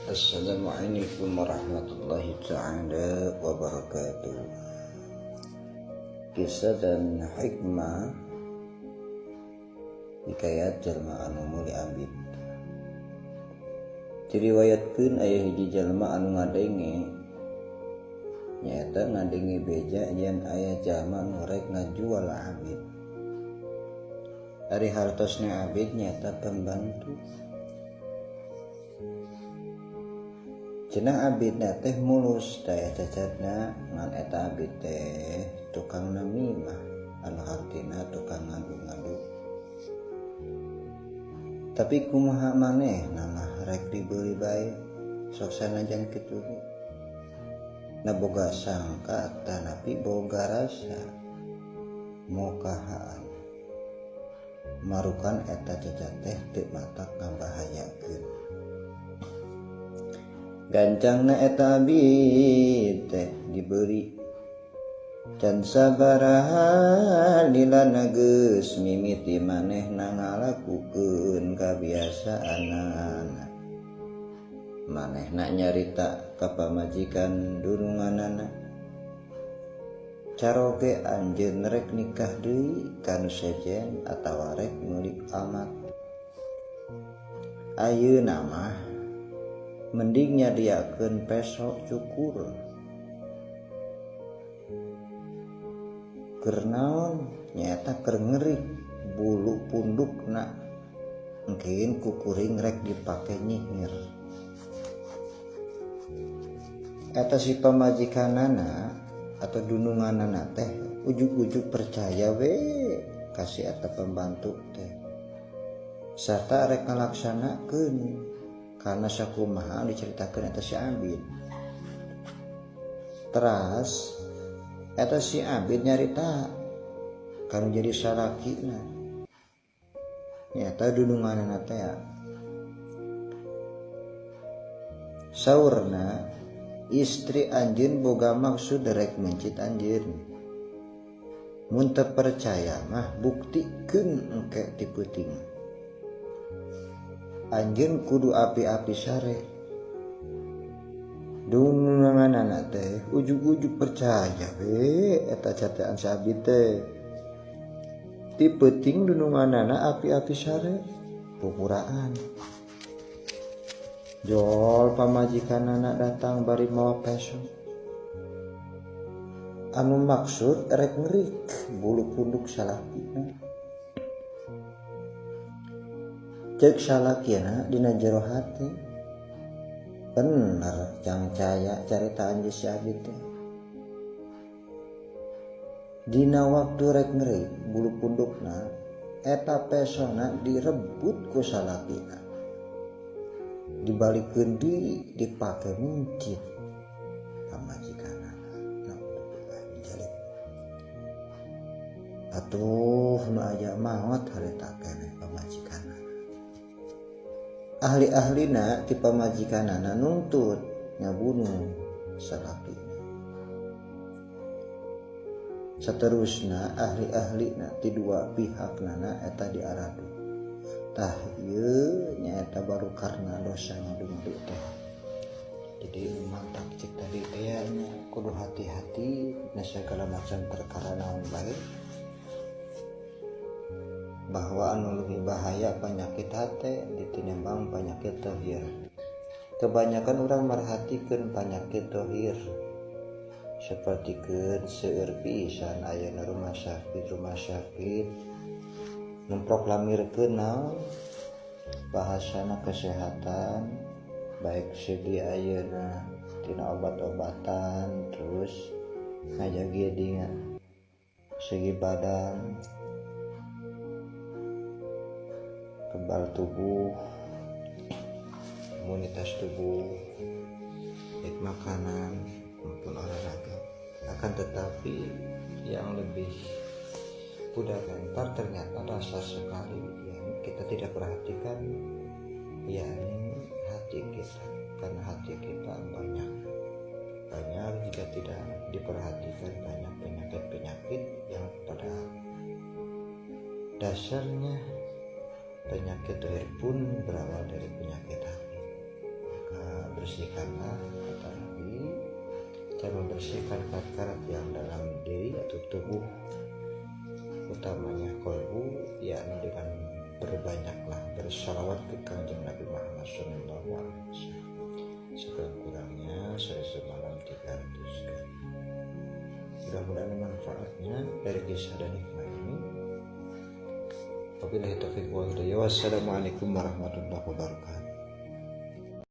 Assalamualaikum warahmatullahi ta'ala wabarakatuh. Kisah dan hikmah hikayat jalma anu meuli abid. Diriwayatkeun aya hiji jalma anu ngadenge, nyaeta ngadenge beja yen aya jalma nu rek ngajual abid. Ari hartosna abid nyaeta pembantu. Cenah abidna teh mulus daya cacatna, ngan eta abid teh tukang namimah anu hartina tukang ngadu-ngadu. Tapi kumaha manehna mah rek dibeuli bae, sok sanajan kitu ge. Na boga sangka tanapi boga rasa mokahaan. Marukan eta cacat teh teu matak ngabahayakeun. Gancangna eta abid teh diberi can sabaraha lilana geus mimiti manehna ngalakukeun kabiasaanana. Manehna nyarita ka pamajikan dununganana, caroge anjeun rek nikah deui ka nu sejen atawa rek meuli amat. Ayeuna mah mending nyadiakeun peso cukur. Keur naon? Nyaeta keur ngerik bulu pundukna, engkeun ku kuring rek dipake nyihir. Eta si pamajikanana atau dununganana teh ujug-ujug percaya we ka si eta pembantu teh, sarta rek ngalaksanakeun karena sakumaha diceritakeun eta si Abid. Teras eta si Abid nyarita kanu jadi salakina, nyata dununganana teh saurna istri anjeun boga maksud rek mencit anjeun. Mun teu percaya mah buktikeun engke ti peuting. Anjeun kudu api-api sare. Dununganana teh ujug-ujug percaya we eta catean si Abid teh. Ti peuting dununganana api-api sare pupuraan. Jol pamajikanana datang bari mawa peso. Anu maksud rek ngerik bulu punduk salakina. Cek salakina dina jero hati, bener cangcaya caritaan si Abid teh. Dina waktu rek ngerik bulu pundukna, eta pesona direbut ku salakina. Dibalikeun deui dipake mencit pamajikanana. Atuh nu aya maot harita keneh pamajikanana. Ahli-ahlina ti pamajikanana nuntut ngabunuh salakina. Saterusna ahli-ahlina ti dua pihak nana eta diaradu. Tah ieu nyaeta baru karena dosa ngadu-ngadu teh. Jadi mantak cek tadi teh nya kudu hati-hati na segala macam perkara naon bae. Bahwa anu lebih bahaya penyakit hate ditinimbang penyakit tohir. Kebanyakan orang merhatikan penyakit tohir, sapertikeun seueur pisan ayeuna rumah sakit memproklamirkeun naon bahasana kesehatan, baik segi ayeuna tina obat-obatan, terus ngajagi dina segi badan, kebal tubuh, imunitas tubuh, baik makanan maupun olahraga. Akan tetapi yang lebih fundamental ternyata dasar sekali yang kita tidak perhatikan, yakni hati kita. Karena hati kita banyak jika tidak diperhatikan banyak penyakit-penyakit yang pada dasarnya penyakit lahir pun berawal dari penyakit hati. Maka Bersihkanlah, kata Nabi, cara membersihkan karat-karat yang dalam diri atau tubuh, utamanya kolbu, yakni dengan berbanyaklah bersalawat ke Kanjeng Nabi Muhammad Shallallahu Alaihi Wasallam sekurang-kurangnya sehari semalam 300 kali. Mudah-mudahan manfaatnya dari kisah dan hikmah ini. Wabillahi taufiq wal hidayah. Wassalamualaikum warahmatullahi wabarakatuh.